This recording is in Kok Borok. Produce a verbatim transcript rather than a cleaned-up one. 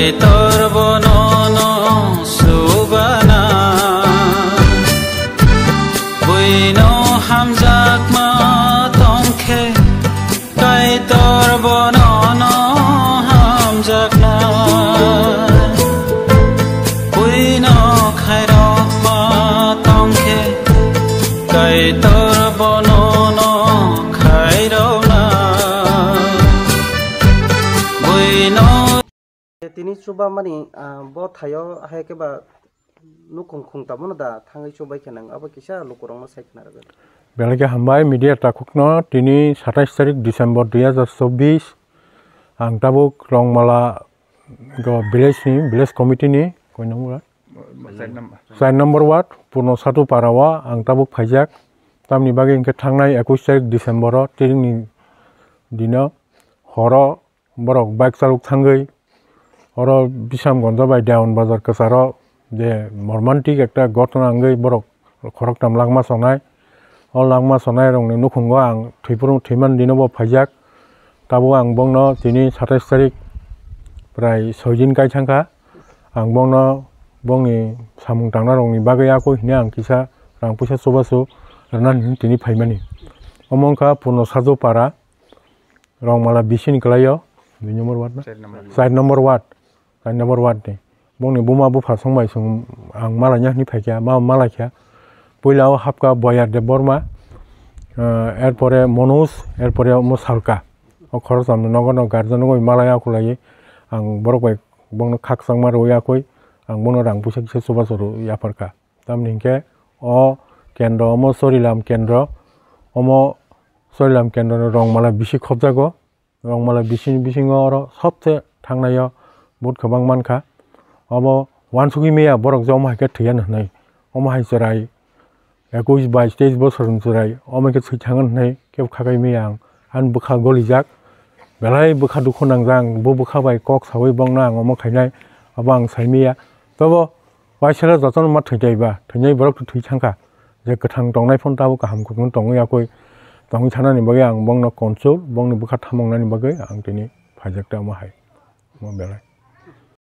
Kaitor bono no subana, buino hamjakma tongkhe, Kaitor bono no hamjakna, buino khairokma tongkhe, Kaitor bono no khairokna, buino Tini chuba mani, ah, bo thaio hai khe ba nukhung khung tamo no da thangwi chubai khe nang abo kisa lukurok no sai khna rwgwi. Belai khe hambai media takhukno tini satais tarik December dui hazar chobbish ang tabuk Rongmala go village ni, village committee ni koi number? Side number. Side number ward, Purno Satu Para o ang tabuk phaijak. Tamni bagwi hwnkhe thangnai ekush tarik December o tiring ni dino horo borok bike chalok thangwi oro Bisramganj bai Dewan Bazar kwcharo je mormantik ekta ghotona wngwi borok khoroktham langma sonai. O langma sonai rokni nukhungo ang thwiphuru thwiman dino bo phaijak. Tabuk ang bongno tini satais tarik prai soi din kai thangkha. Ang bongno bongni samung tangnarokni bagwi yakui hwnwi ang kisa rang puisa chubachu rwnani hwnwi tini phaimani. Omo wngkha Purno Sajo Para. Rongmala bisini kwlaio, dui number ward na? Side number. Side number ward, side number ward ni. Bongni buma bupha songbai song ang malaina hwnwi phaikha, ma malaikha. Puila o hapkha Boyar Debbarma, ah, erpore Manoj, erpore omo Salka. O khoroksa nogo no guardian nogo malai akulai ang borok bai bongno khakchangma rwui yakui ang bongno rang puisa kisa chubachu rw yapharkha. Tamni hinkhe o kendro omo Chorilam kendro, omo Chorilam kendro ni Rongmala bisi khobjago. Rongmala bisini bisingo oro sobse thangnaio vote kwbang mankha. Obo uansugwi maya borok je omo hai khe thwiya hwnwi. Omo hai chwrai ekush bais teis bosor ni chwrai omo khe thwi thangna hwnwi kebo khakai maya ang. Ani bwkha golijak, belai bwkha dukhu nangjak, ang bo bwkha bai kok saui bongno ang omo khainai, abo ang saimaya. Tobo Waisala jotono ma thwi taiba, thwinai borok thwi thangkha. Je kwthang tongnai phano tabuk kaham kwthwng tongwi yakui tongwi thanani bagwi ang bongno console, bongni bwkha thamungnani bagwi ang tini phaijak ta omo hai. Omo belai.